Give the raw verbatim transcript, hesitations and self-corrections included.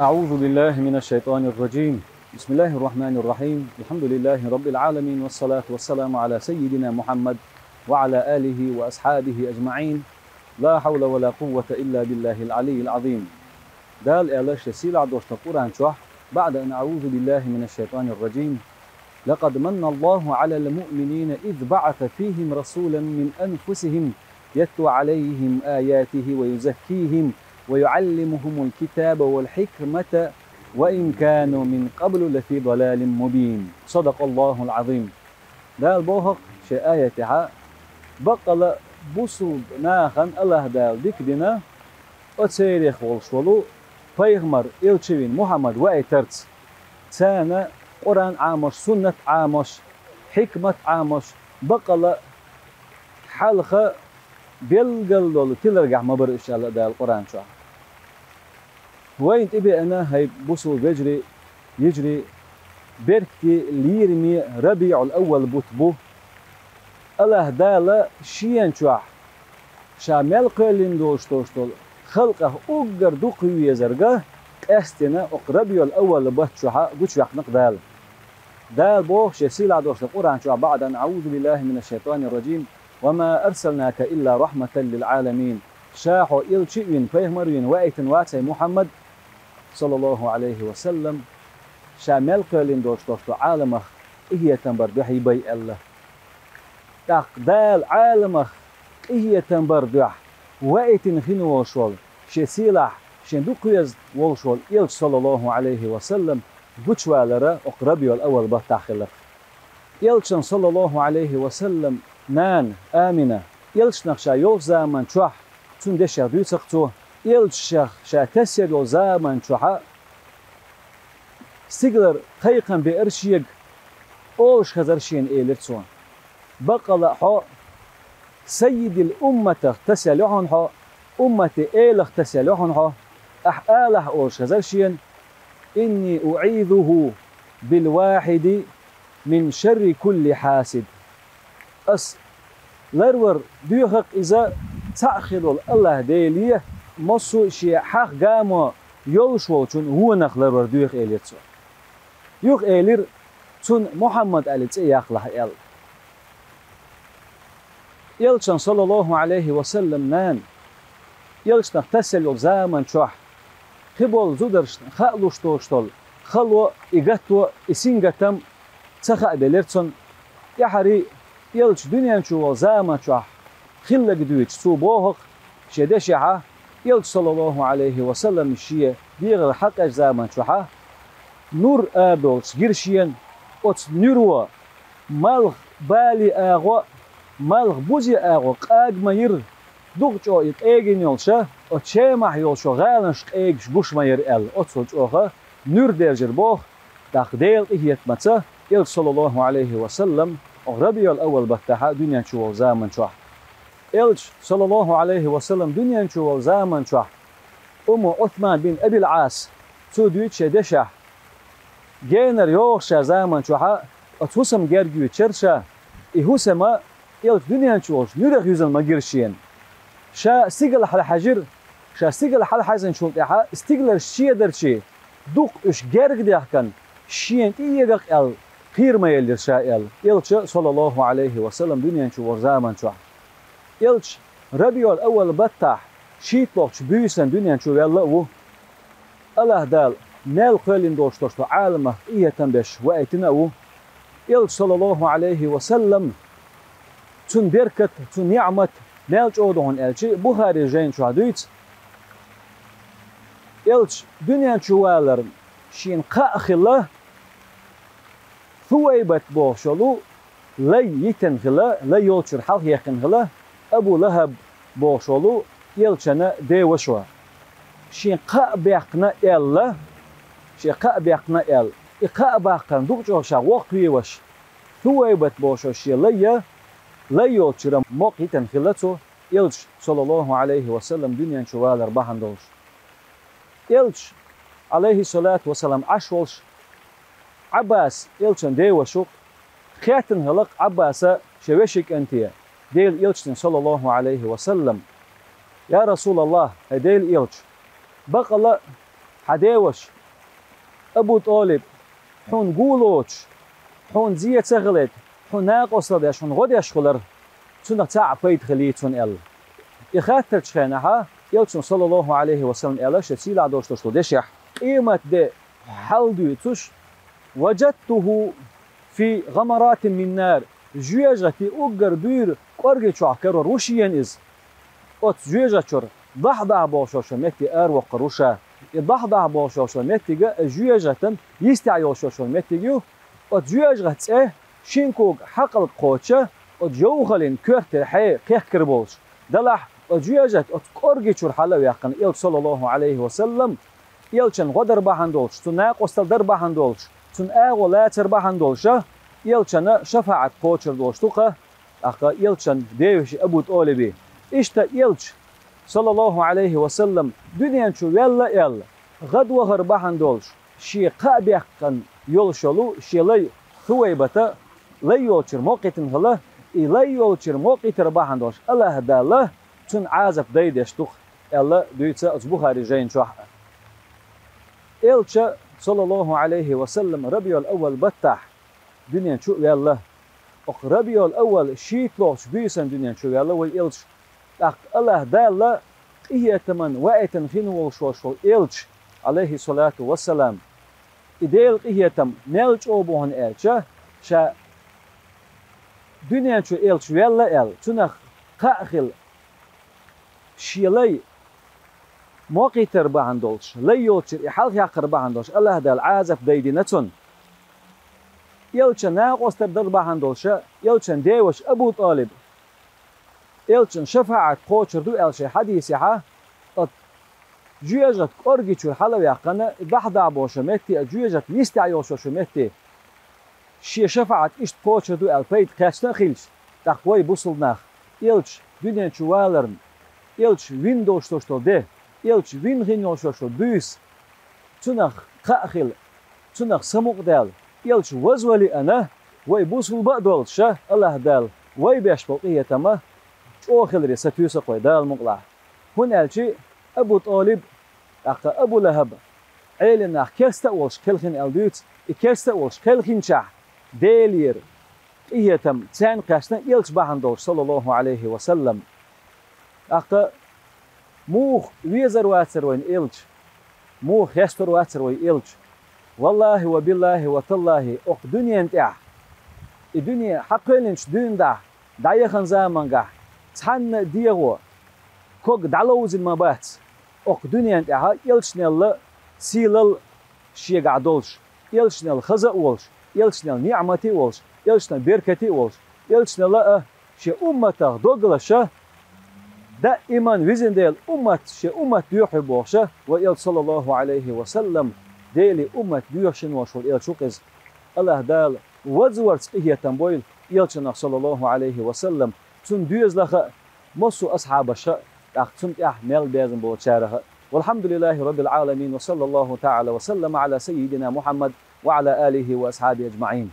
أعوذ بالله من الشيطان الرجيم. بسم الله الرحمن الرحيم. الحمد لله رب العالمين، والصلاة والسلام على سيدنا محمد وعلى آله وأصحابه أجمعين. لا حول ولا قوة إلا بالله العلي العظيم. Дала аьлла шен сийлахь долчу Къуръан чохь, بعد أن أعوذ بالله من الشيطان الرجيم: لقد من الله على المؤمنين إذ بعث فيهم رسولا من أنفسهم يتلو عليهم آياته ويزكيهم ويعلمهم الكتاب والحكمة وإن كانوا من قبل لفي ضلال مبين. صدق الله العظيم. Дала боху-кх шен аятехь: баккъала бусулба нахана АллахӀ Дала дика дина, оцу церах волуш волу пайхамар, элча вина Мухьаммад ваийтарца, царна Къуръан Ӏамош, суннат Ӏамош, хьикмат Ӏамош, баккъала хьалха белгал долу тиларгахь ма бара уьш аьлла Дала Къуръан чохь. Вайна тӀебеана, хӀай бусулба вежарий, йижарий, беркате, лераме РабиӀул-Аввал бутт бу. АллахӀ Дала Шена чохь Ша мел кхоьллина долуш долуш долу халкъах уггар дукха везарг къаьсттина окху РабиӀул-Аввал бутт чохь гучуваьккхина-кх Дала. Дала боху шен сийлахь долчу Къуръан чохь: بعد أن أعوذ بالله من الشيطان الرجيم: وما أرسلناك إلا رحمة للعالمين. Ша хьо элча а вина, пайхамар а вина ваийтина вац, хӀай Мухьаммад, саллаллаху Ӏалайхи ва саллам, ша мел кхоьллина долуш долчу Ӏаламах къинхетам бар дуьхьа бай аьлла. ТӀаккха Дала Ӏаламах къинхетам бар дуьхьа ваийтина хин волуш волу, шен сийлахь, шен дукха веза волуш волу элча, саллаллаху Ӏалайхи ва саллам, гучувалар окху РабиӀул-Аввал баттахь хилла-кх. Элчан, саллаллаху Ӏалайхи ва саллам, нана Амина, элчанах ша йолчу заман чохь цунна дешех дуьйцу-кх цо, элчанах ша тесна йолу заман чохь стигалара кхайкхам беара шега, олуш хезара шена, элира цо: «Баккъала а хьо саййидил умматах тасъелла ю хьуна хьо, умматан элах тасъелла ю хьуна хьо», ахь алахь, олуш хезара шена: «Инни уъизуху бил вахьиди мин шарри кулли хьасид». Ас ларвар доьху-кх иза цхьаъ хир волу АллахӀ Деле, массо а шен хьагӀ, гамо йолуш волчун вонах ларвар доьху, элира цо. Юха элира: «Цунна Мухьаммад аьлла цӀе яккхалахь», аьлла. Элчан, саллаллаху Ӏалайхи ва саллам, нана, элчанах тасъелла йолу заман чохь кхиболу зударшна хаа луш долуш долу хало, и гатто, и сингаттам ца хаабелира цунна. ТӀаьхьарий, элча дуьнен чу волу заман чохь хилларг дуьйцуш, цо боху-кх шен дешехь, элча, саллаллаху Ӏалайхи ва саллам, шен дегӀара хьакъ ечу заман чохь нур арадолуш гира шена, оцу нуьро малх бале агӀо, малх бузе агӀо къага ма йира, дукха чӀогӀа и къегина йолуш, оцу Шемахь йолчу гӀаланаш къегаш гуш ма яра аьлла, оццул чӀогӀа нур даьржира боху. ТӀаккха Делан къинхетамца элча, саллаллаху Ӏалайхи ва саллам, окху РабиӀул-Аввал баттахь дуьнен чу волу заман чохь. Элча, саллаллаху Ӏалайхи ва саллам, дуьнен чу волу заман чохь Умму Ӏусман бин Абил Ӏас, цо дуьйцу шен дешехь, генара йогӀуш ша заман чохь оцу хӀусамна герга юьйцуш яра ша, и хӀусам элча дуьнен чу волчу нуьрах юьзна ма гира шена. Ша стигала хьалахьаьжира, ша стигала хьалахьаьжначул тӀаьхьа стигаларш шедарчий, дукха уьш герга дехкина, шена тӀеэга-кх аьлла, кхера ма еллира ша аьлла, элча, саллаллаху Ӏалайхи ва саллам, дуьнен чу волу заман чохь. Элча РабиӀул-Аввал баттахь шийтталгӀачу буьйсанна дуьнен чу ваьлла а ву. АллахӀ Дала мел кхоьллина долуш долчу Ӏаламах къинхетам беш ваийтина а ву. Элча, саллаллаху Ӏалайхи ва саллам, цуьнан беркат, цуьнан ниӀмат мел чӀогӀа ду хьуна аьлча, Бухари жайна чохь дуьйцу: элча дуьнен чу валарна шена кхаъ хилла, Сувайбат бохуш йолу лай йитина хилла, лай йолчуьра хьалхаяьккхина хилла Абу ЛахӀаб бохуш волу элчан девашо. Шен кхаъ баьккхина аьлла, шен кхаъ баьккхина аьлла, и кхаъ баккхарна дукха чӀогӀа ша воккхавеваш, Сувайбат бохуш шен лай, лай йолчуьра мокъа йитина хилла цо, элча, саллаллаху Ӏалайхи ва саллам, дуьнен чу валар бахьана долуш. Элча, Ӏалайхиссалату вассалам, Ӏаш волуш, Ӏаббас, элчан девашух, хеттина хилла-кх Ӏаббаса шен вешин кӀанте, Делан элчане, саллаллаху Ӏалайхи ва саллам: «Я РасулаллахӀ, хӀай Делан элча, баккъала а хьан деваша, Абу ТӀолиб, хьуна гулочуш, хьуна зе ца хилийта, хьуна накъостал деш, хьуна гӀо деш хилар, цунах цхьа а пайда хилий цунна аьлла. И хаттарчу хенахьа Элчано, саллаллаху Ӏалайхи ва саллам, аьлла шен сийлахь долуш долуш долу дешехь: «Къематде хьал дуьйцуш, ваджадтуху фи гӀамаратин мин нар». Жоьжахати уггар буьйра кӀорги чохь карор ву шена иза. Оцу жоьжахати чуьра дахь-дахь бохуш йолчу метте аравоккхур ву ша. И дахь-дахь бохуш йолчу меттига, жоьжахатан йистехь йолуш йолчу меттиг ю. Оцу жоьжахатан цӀе шина кога хьакъалг кхочуш, оцу йовхаллин коьртера хье кхехкар болуш. Делахь оцу жоьжахати оцу кӀорги чуьра хьала а ваьккхина, Элча, саллаллаху Ӏалайхи ва саллам, Элчан гӀо дар бахьана долуш, цуьнан накъостал дар бахьана долуш, цуьнан агӀо лацар бахьана долуша, Элчана шафаӀат кхочур долуш ду-кха, тӀаккха Элчан деваши Абу ТӀолиби. Иштта Элча, саллаллаху Ӏалайхи ва саллам, дуьнен чу ваьлла аьлла, гӀадвахар бахьана долуш, шен кхаъ баьккхина йолуш йолу шен лай Хувайбата лай йолчуьра мокхийтина хилла, и лай йолчуьра мокхийтар бахьана долуш АллахӀ Дала цунна Ӏазап дайдеш ду-кх, аьлла дуьйцу оцу Бухари жайна чохь а. Элча, саллаллаху Ӏалайхи ва саллам, Рабиул-Аввал баттахь дуьнен чу а ваьлла. Окху Рабиул-Аввал шийтталгӀачу буьйсанна дуьнен чу ваьлла вай Элча. ТӀаккха АллахӀ Дала къинхетаман ваийтина хин волуш волу Элча, Ӏалайхи салату вассалам, и Делан къинхетам мел чӀогӀа бу хьуна аьлча, ша дуьнен чу Элча ваьлла аьлла, цунах кхаъ хилла, шен лай мокхийтар бахьана долуш, лай йолчуьра и хьалхаяккхар бахьана долуш, АллахӀ Дала Ӏазап дайдина цунна. Элчан накъостар дар бахьана долуша, Элчан деваша Абу ТӀолиб, Элчан шафаӀат кхочур ду аьлла шайн хьадисехьа, оцу жоьжахати кӀорги чуьра хьала а ваьккхина, и дахь-дахь бохуш йолу метте, а жоьжахати йистехь йолуш йолу метте, шен шафаӀат иштта кхочур ду аьлла пайда кхаьчна а хилча, тӀаккха вай бусулба нах, Элча дуьнен чу валарна, Элча вина долуш долуш долу де, Элча вина хин йолуш йолу буьйса, цунах кхаъ хилла, цунах самукъадаьлла, Элча вазвала лиъна, вай бусулба а долуша, АллахӀ Дала вай беш болу къинхетам чӀогӀа хиларе сатуьйсу-кх вай Дала мукъалахь. ХӀунда аьлча Абу ТӀолиб, тӀаккха Абу ЛахӀаб, Ӏелин нах керста а волуш кхелхина аьлла дуьйцу, и керста а волуш кхелхинчохь, Делера къинхетам царна кхаьчна Элча бахьана долуш, саллаллаху Ӏалайхи ва саллам. ТӀаккха муха везар вацара вайна Элча? Муха хестош вацара вай Элча? ВаллахӀи ва биллахӀи ва таллахӀи, окху дуьнен тӀехь, и дуьне хьакхоьллинчу дуьйна дахьа, дӀаяхана замангахь, цхьанна а дегӀо ког дӀаловзийна ма бац окху дуьнен тӀехьа Элчанел сийлалла шегахь долуш, Элчанел хаза а волуш, Элчанел ниӀмате а волуш, Элчанел беркате а волуш, Элчанел а шен умматах догалаша, даиман везан Дела уммат, шен уммат доьхуьйту бохуша, вай Элча, саллаллаху Ӏалайхи ва саллам, Деле уммат доьхуш волуш волу Элча ву-кх иза. АллахӀ Дала вазварца къинхетам бойла Элчанах, саллаллаху Ӏалайхи ва саллам, цуьнан доьзалаха а, массо а асхьабаша а, тӀаккха цунна тӀехь мел безам болчараха а. Валхьамдулиллахи Раббил Ӏаламин, ва саллаллаху таӀала ва саллама Ӏала саййидина Мухьаммад ва Ӏала алихи ва асхьабихи аджмаӀин.